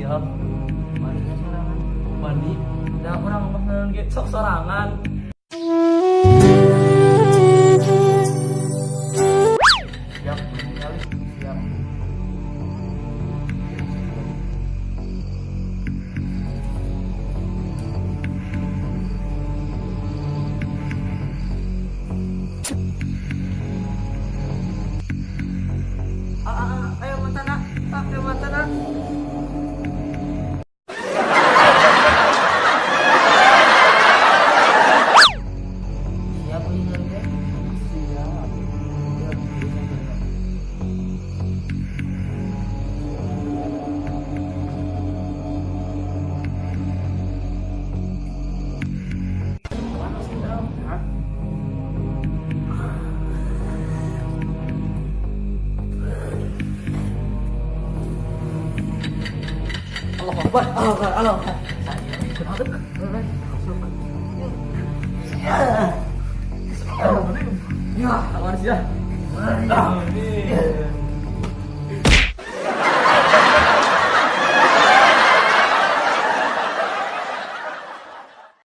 Siap. Mandinya sorangan. Mandi. Da urang mah ge sok sorangan. Siap, kali. Siap. Ah, ah, ah, ayo matana. Ah, ayo matana. Siap uji nyali teh? Siap. Siap. Panas kita. Hah? Allah Akbar. Allah Akbar. Allah Akbar. Ya, awas ya. Amin.